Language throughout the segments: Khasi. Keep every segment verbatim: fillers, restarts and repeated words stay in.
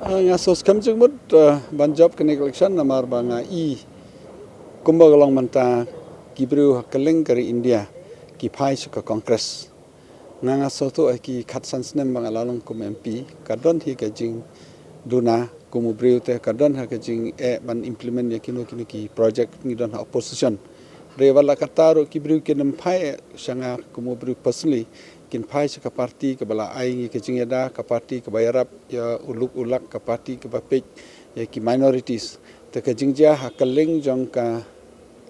Nga sngewskhem jingmut ban jop kane ka election namar ba nga i kumba ka long mynta ki briew ha kylleng ka ri India ki phai sha ka Congress. Nga nga sngewthuh ha ki khatsan snem ba nga la long kum M P ka don hi ka jingduna kum u briew te ka don ha ka jingeh ban implement ïa kino kino ki project ngi don ha opposition. Re wat la katta ruh ki briew kin ym phai sha nga kum u briew personally, kin phai sha ka party kaba la ai ngi ka jingïada, ka party kaba ïarap ïa u luk u lak, ka party kaba peit ïa ki minorities. Te ka jingjia ha kylleng jong ka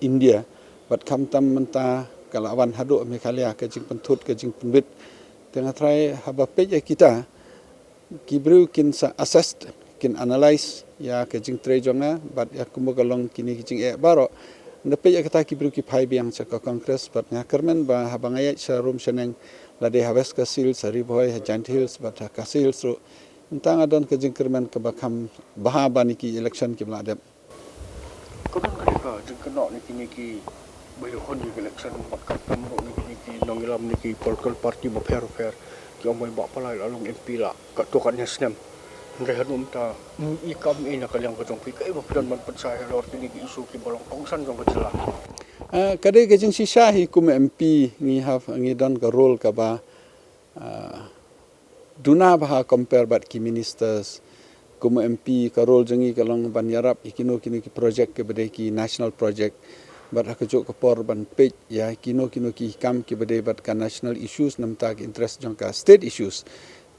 India bad khamtam mynta ka la wan haduh Meghalaya ka jingpynthut ka jingpynbit. Te nga trai haba peit ïa kita ki briew kin sa assess, kin analyse ïa ka jingtrei jong nga bad ïa kumba ka long kine ki jingeh baroh. Nda peit ïa kata ki briew ki phai biang sha ka Congress bad nga kyrmen ba haba nga ïaid sha rum sha neng, lade ha West Khasi Hills, ha Ri Bhoi, ha Jaintia Hills bad ha Khasi Hills ruh, mynta nga don ka jingkyrmen kaba kham bha ba kine ki election kiba la dep. Ka don ka dei ka jingkynnoh na kine kiba ïahun ïa ka election bad khamtam ruh na kine ki nongïalam na ki political party bapher bapher, ki ong ba i Bah Pala i la long M P la katto katne snem. Hynrei haduh mynta i kam i na ka liang ka jong phi, kaei ba phi don ban pynshai halor kine ki issue kiba long kongsan jong ka jylla? Ah, ka dei ka jingshisha hi kum M P ngi hap, ngi don ka role kaba, ah, duna bha compare bad ki ministers. Kum M P ka role jong ngi ka long ban ïarap ïa kino kino ki project kiba dei ki national project bad ha kajuh ka por ban peit ïa kino kino ki kam kiba dei bad ka national issues namar ka interest jong ka state issues.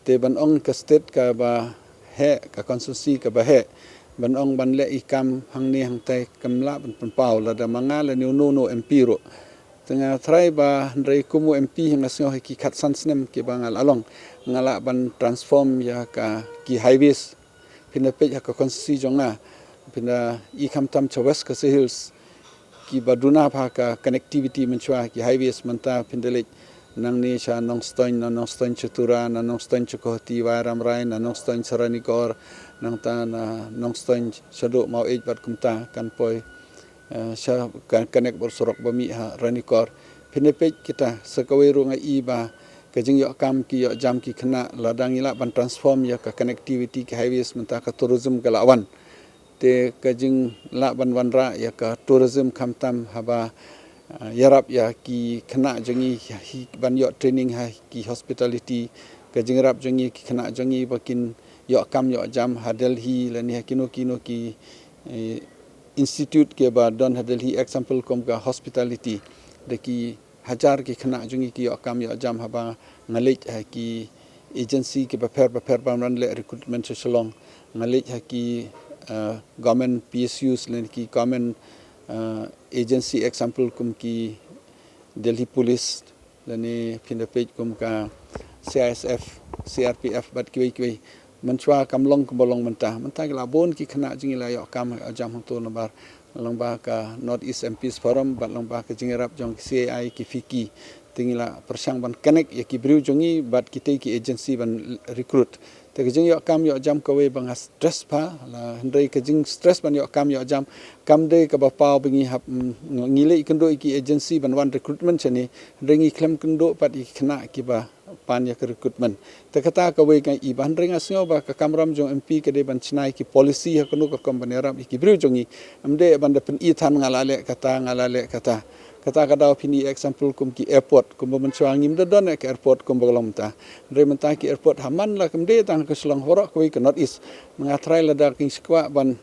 Te ban ong ka state kaba heh, ka constituency kaba heh, ban ong ban leh i kam hangne hangtai kam lah ban pynpaw lada ma nga lane uno uno M P ruh. Te nga trai ba hynrei kum u M P nga sngew ha ki khatsan snem kiba nga la long nga lah ban transform ïa ka ki highways. Phin da peit ha ka constituency jong nga, phin da i khamtam sha West Khasi Hills kiba duna bha ka connectivity mynshuwa, ki highways mynta phin da leit nangne sha Nongstoiñ, na Nongstoiñ sha Tura, na Nongstoiñ sha Guwahati, Wai Ramrai, na Nongstoiñ sha Ranikor, nangta na Nongstoiñ shaduh Maweit bad kumta kan poi eh, sha ka connect bad surok ba mih ha Ranikor. Phin da peit kita, sa kawei ruh nga i ba ka jingïoh kam ki ïoh jam ki khynnah lada ngi lah ban transform ïa ka connectivity ki highways mynta ka tourism ka la wan. Te ka jinglah ban wanrah ïa ka tourism khamtam haba, eh, ïarap ïa ki khynnah jong ngi hi ban ïoh training ha ki hospitality, ka jingïarap jong ngi ki khynnah jong ngi ba kin ïoh kam ïoh jam ha Delhi lane ha kino kino ki, eh, institute kiba don ha Delhi, example kum ka hospitality. Da ki hajar ki khynnah jong ngi ki ïoh kam ïoh jam haba nga leit ha ki agency kiba pher bapher ban wan leh recruitment sha Shillong. Nga leit ha ki, eh, government P S Us lane ki government, eh, agency, example kum ki Delhi Police lane phin da peit kum ka C I S F, C R P F bad kiwei kiwei. Mynshuwa kam long kumba long mynta. Mynta ki la bun ki khynnah jong ngi la ïoh kam ïoh jam hangto namar lyngba ka North East M Ps Forum bad lyngba ka jingïarap jong ki C I I, ki FICCI. Te ngi la pyrshang ban connect ïa ki briew jong ngi bad kitei ki agency ban recruit. Te ka jingïoh kam ïoh jam kawei ba nga stress bha, la hynrei ka jingstress ban ïoh kam ïoh jam kam dei kaba paw ba ngi hap, mm, ngi leh kynduh ïa ki agency ban wan recruitment shane, hynrei ngi khlem kynduh pat ïa ki khynnah kiba pan ïa ka recruitment. Te kata kawei ka i ba hynrei nga sngew ba ka kamram jong M P ka dei ban shna ïa ki policy ha kano ka rukom ban ïarap ïa ki briew jong ngi. Ym dei ban da pyni than nga la leh kata, nga la leh kata. Kata ka daw phin i example kum ki airport, kumba mynshuwa ngim da don ïa ka airport kumba ka long mynta. Hynrei mynta ki airport ha man la kam dei tang ka Shillong, baroh kawei ka North East. Nga trai lada kin shu kwah ban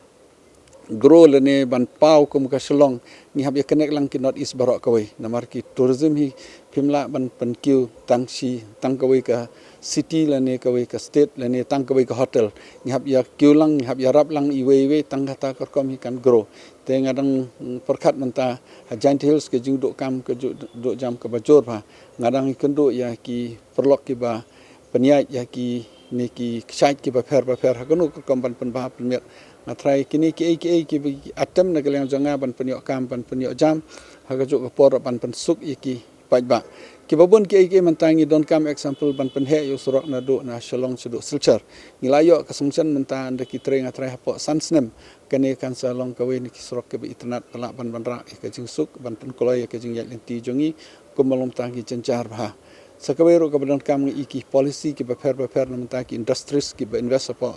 grow lane ban paw kum ka Shillong, ngi hap ïa connect lang ki North East baroh kawei. Namar ki tourism hi phim lah ban pynkiew tang shi, tang kawei ka city lane kawei ka state lane tang kawei ka hotel. Ngi hap ïa kiew lang, ngi hap ïarap lang iwei iwei tang kata ka rukom hi kan grow. Te nga dang, mm, pyrkhat mynta ha Jaintia Hills ka jingduh kam ka ju-, duh jam kaba jur bha. Nga dang ïakynduh ïa ki paralok kiba pynïaid ïa kine ki kshaid kiba pher bapher ha kano ka rukom ban pynbha pynmiat. Nga trai kine kiei kiei kiba atem na ka liang jong nga ban pynïoh kam ban pynïoh jam ha kajuh ka por ban pynsuk ïa ki paidbah. Kiba bun kiei kiei mynta ngi donkam example ban pynheh ïa u surok naduh na Shillong shaduh Silchar. Ngi la ïoh ka sanction mynta ynda ki trei, nga trai hapoh san snem kane kan sa long kawei na ki surok kiba itynnad ba lah ban wanrah ïa ka jingsuk ban pynkloi ïa ka jingïaid lynti jong ngi kumba long tang ki jynjar bha. Sa kawei ruh kaba donkam ngi i ki policy kiba pher bapher na mynta ki industries kiba invest hapoh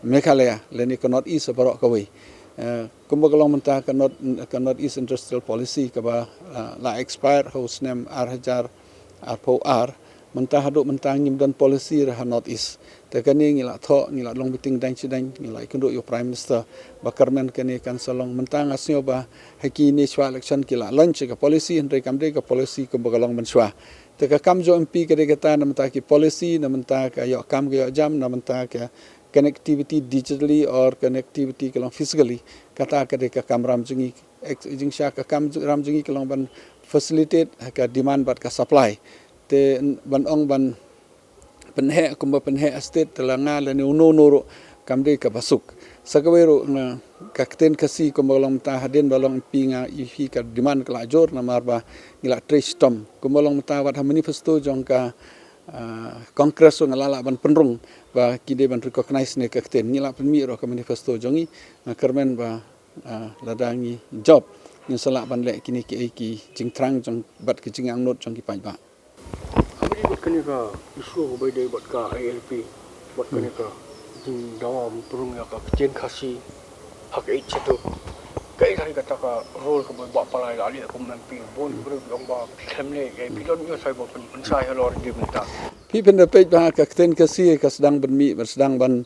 Meghalaya lane ka North East baroh kawei. Kumba ka long mynta ka North East Industrial Policy kaba la expire ha u snem ar hajar arphew ar, mynta haduh mynta ngim don policy ha North East. Te kane ngi la thoh, ngi la long meeting dang shi dang, ngi la ïakynduh ïa u Prime Minister ba kyrmen kane kan sa long. Mynta nga sngew ba ha kine shwa election ki la launch ka policy, hynrei kam dei ka policy kumba ka long mynshuwa. Te ka kam jong MP ka dei kata, na mynta ki policy, na mynta ka ïoh kam ka ïoh jam, na mynta ka connectivity digitally or connectivity ka long physically. Kata ka dei ka kam ram jong ngi. Jingshisha ka kam ram jong ngi ka long ban facilitate ka demand bad ka supply. Te ban ong ban pynheh kumba pynheh state te la nga lane uno uno ruh kam dei kaba suk. Sa kawei ruh, ka ktien Khasi kumba long mynta, hadien ba long MP nga ïohi ka demand ka la jur namar ba ngi la trei shitom. Kumba long mynta wat ha manifesto jong ka Congress ruh nga la lah ban pynrung ba ki dei ban recognize ne ka ktien. Ngi la pynmih ruh ka manifesto jong ngi, nga kyrmen ba lada ngi jop ngin sa lah ban leh kine kiei ki jingthrang jong bad ki jingangnud jong ki paidbah. Bad kane ka issue kaba dei bad ka ILP, bad kane ka jingdawa ban pynrung ïa ka ktien Khasi ha ka Eighth Schedule. Kaei kata ka role kaba Bah Pala i la leh kum MP, bun briew ki ong ba phi khlem leh, ïa phi don ïa sai ba pynshai halor jingmynta. Phi phin da peit ba ka ktien Khasi ka sdang ban mih, ban sdang ban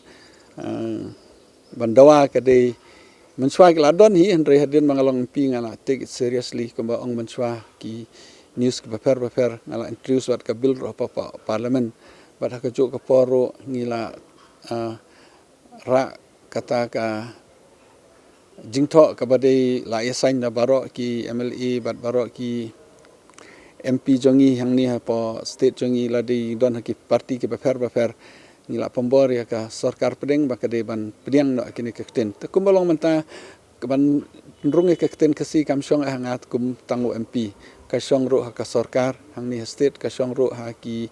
ban dawa ka dei mynshuwa ki la don hi, hynrei hadien ba nga long MP nga la take it seriously, kumba ong mynshuwa ki news kiba pher ba pher nga la introduce wat ka bill ruh ha Parliament. Bad ha kajuh ka por ruh ngi la rah kata ka jingthoh kaba dei la ïasain da baroh ki MLA bad baroh ki MP jong ngi hangne hapoh state jong ngi, la dei don ha ki party kiba pher ba pher. Ngi la pynbor ïa ka sorkar pdeng ba ka dei ban pdiang noh kine ki ktien. Te kumba long mynta ka ban pynrung ïa ka ktien Khasi kam shong ha nga kum tang u MP. Ka shong ruh ha ka sorkar hangne ha state, ka shong ruh ha ki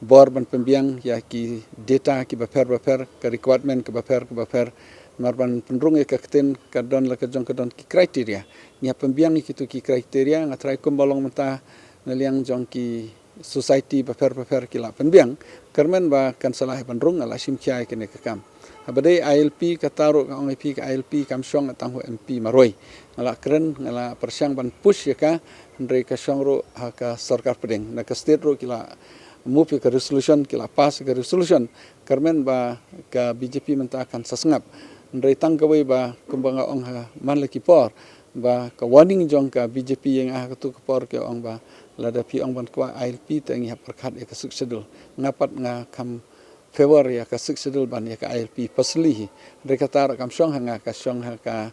bor ban pynbiang ïa ki data kiba pher ba pher, ka requirement kiba pher kiba pher. Namar ban pynrung ïa ka ktien ka don la ka jong ka don ki criteria. Ngi hap pynbiang ïa kitu ki criteria, nga trai kumba long mynta na liang jong ki society ba pher ba pher ki la pynbiang. Kyrmen ba kan sa lah ban rung, nga la shim khia ïa kane ka kam. Haba dei ILP kata ruh, ka ong ïa phi ka ILP kam shong tang ha u MP marwei. Nga la kren, nga la pyrshang ban push ïa ka, hynrei ka shong ruh ha ka sorkar pdeng. Na ka state ruh ki la move ïa ka resolution, ki la pass ïa ka resolution. Kyrmen ba ka BJP mynta kan sa sngap. Hynrei tang kawei ba kumba nga ong ha man la ki por ba ka warning jong ka BJP ïa nga ha katu ka por, ka ong ba lada phi ong ban kwah ILP te ngi hap pyrkhat ïa ka Sixth Schedule. Nga pat nga kham favour ïa ka Sixth Schedule ban ïa ka ILP personally hi. Hynrei kata ruh kam shong ha nga, ka shong ha ka,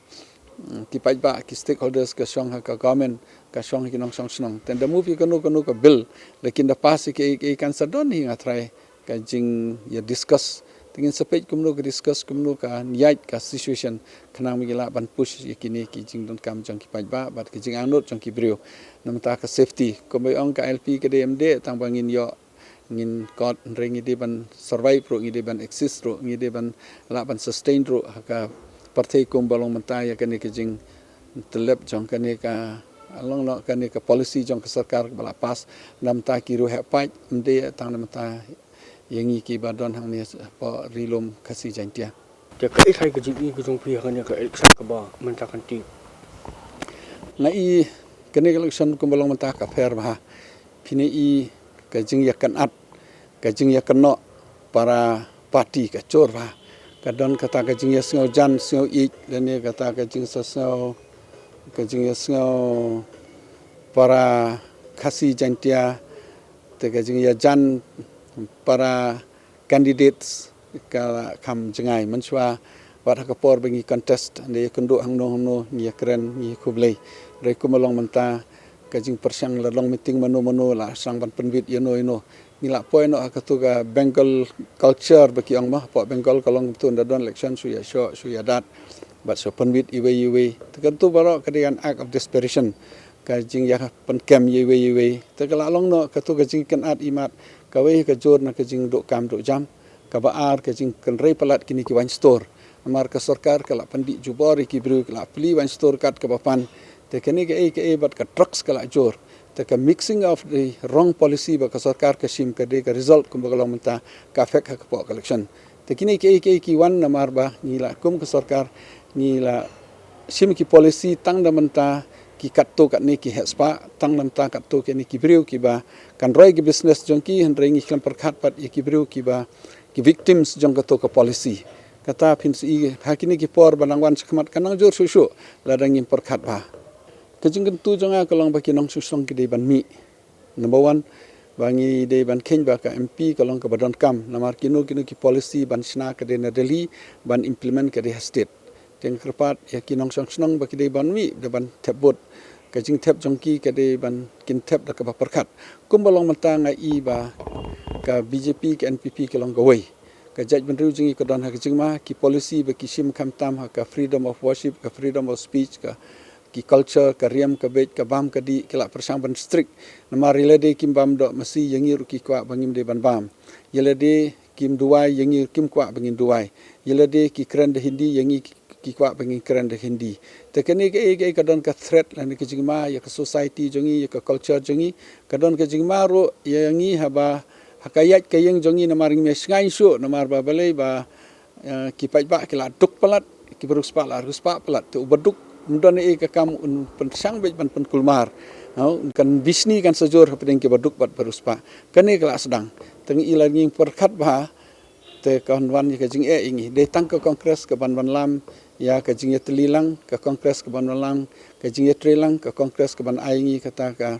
mm, ki paidbah, ki stakeholders, ka shong ha ka government, ka shong ha ki nongshong shnong. Te da move ïa kano kano ka bill, lada kin da pass ïa kiei kiei kan sa don hi, nga trai ka jingïa discuss. Te ngin sa peit kumno ka discuss, kumno ka ïaid ka situation, khnang ba ngi lah ban push ïa kine ki jingdonkam jong ki paidbah bad ki jingangnud jong ki briew. Na bynta ka safety, kumba ong ka ILP ka dei em dei tang ba ngin ïoh, ngin kot, hynrei ngi dei ban survive ruh, ngi dei ban exist ruh, ngi dei ban lah ban sustain ruh ha ka pyrthei kumba long mynta ïa kane ka jingtyllep jong kane ka, long noh kane ka policy jong ka sorkar ba la pass. Na bynta ki riew heh paid, em dei tang na bynta ïa ngi kiba don hangne hapoh Ri Lum Khasi Jaiñtia. Te kaei ka jingïohi ka jong phi ha kane ka election kaba mynta kan tip? Nga i kane ka election kumba long mynta ka pher bha. Phin i ka jingïakynad, ka jingïakynnoh para party ka jur bha. Ka don kata ka jingïasngew jan sngew ïeit, lane kata ka jingsngew, ka jingïasngew para Khasi Jaiñtia, te ka jingïajan para candidates ka kham jngai. Mynshuwa wat ha ka por ba ngi contest, ngi ïakynduh hangno hangno, ngi ïakren, ngi khublei. Hynrei kumba long mynta ka jingpyrshang, la long meeting mano mano la sdang ban pynbit ïano ïano. Ngi la poi noh ha katu ka Bengal culture ba ki ong ma, hapoh Bengal ka long katu, ynda don election shu ïashoh, shu ïadat bad shu pynbit iwei iwei. Te katu baroh ka dei an act of desperation, ka jingïapynkem iwei iwei. Te ka la long noh katu ka jingkynad imat, kawei ka jur na ka jingduh kam duh jam, kaba ar ka jingkynrei palat kine ki wine store. Namar ka sorkar ka la pyndih jubor ïa ki briew, ka la plie wine store kat kaba pan. Te kane kaei kaei bad ka drugs ka la jur. Te ka mixing of the wrong policy ba ka sorkar ka shim, ka dei ka result kumba ka long mynta, ka affect ha ka pok election. Te kine ki ei ki ei ki wan namar ba ngi la kum ka sorkar ngi la shim ki policy tang da mynta ki katto katne ki heh spah, tang da mynta katto katne ki briew kiba kan roi ki business jong ki, hynrei ngi khlem pyrkhat pat ïa ki briew kiba ki victims jong kato ka policy. Kata phin sa i ha kine ki por ba nang wan shakhmat kan nang jur shuh shuh lada ngim pyrkhat bha. Ka jingkyntu jong nga ka long ba ki nongshong shnong ki dei ban mih. Number one, ba ngi dei ban kheiñ ba ka M P ka long kaba donkam namar kino kino ki policy ban shna ka dei na Delhi, ban implement ka dei ha state. Te nga kyrpad ïa ki nongshong shnong ba ki dei ban mih da ban thep vote. Ka jingthep jong ki ka dei ban kin thep da kaba pyrkhat. Kumba long mynta nga i ba ka B J P, ka N P P ka long kawei. Ka jaitbynriew jong ngi ka don ha ka jingma, ki policy ba ki shim khamtam ha ka freedom of worship, ka freedom of speech, ka ki culture, ka riam, ka beit, ka bam, ka dih, ki la pyrshang ban strict. Namar ïa lade kim bam doh masi, ïa ngi ruh ki kwah ba ngim dei ban bam. Ïa lade kim duwai, ïa ngi ruh kim kwah ba ngin duwai. Ïa lade ki kren da Hindi, ïa ngi ki, ki kwah ba ngin kren da Hindi. Te kane kaei kaei ka don ka threat lane ka jingma ïa ka society jong ngi, ïa ka culture jong ngi. Ka don ka jingma ruh ïa ngi haba ha ka ïaid ka ïeng jong ngi namar ngim ïa shngaiñ shuh namar ba balei ba eh, ki paidbah ki la duk palat, ki ba riewspah la riewspah palat. Te uba duk um don ei ka kam un pynshang beit ban pynkulmar. Ha, un kan bishni kan sa jur hapdeng ki ba duk bad ba riewspah. Kane ka la sdang. Te ngi i la ngi pyrkhat bha, te kan wan ïa ka jingeh ïa ngi. Dei tang ka Congress ka ban wanlam ïa ka jingïatylli lang, ka Congress ka ban wanlam ka jingïatrei lang, ka Congress ka ban ai ngi kata ka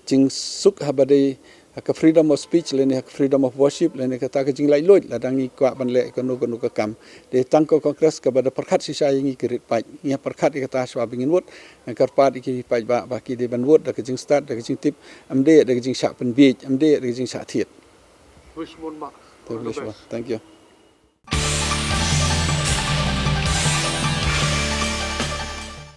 jingsuk haba dei ha ka freedom of speech lane ha ka freedom of worship lane kata ka jinglaitluid lada ngi kwah ban leh kano kano ka kam. Dei tang ka Congress kaba da pyrkhat shisha ïa ngi ki rit paid. Ngi pyrkhat ïa kata shwa ba ngin vote. Nga kyrpad ïa ki paidbah ba ki dei ban vote da ka jingstad, da ka jingtip, ym dei da ka jingshah pynbiej, ym dei da ka jingshah thied. Wish you all the best. Thank you.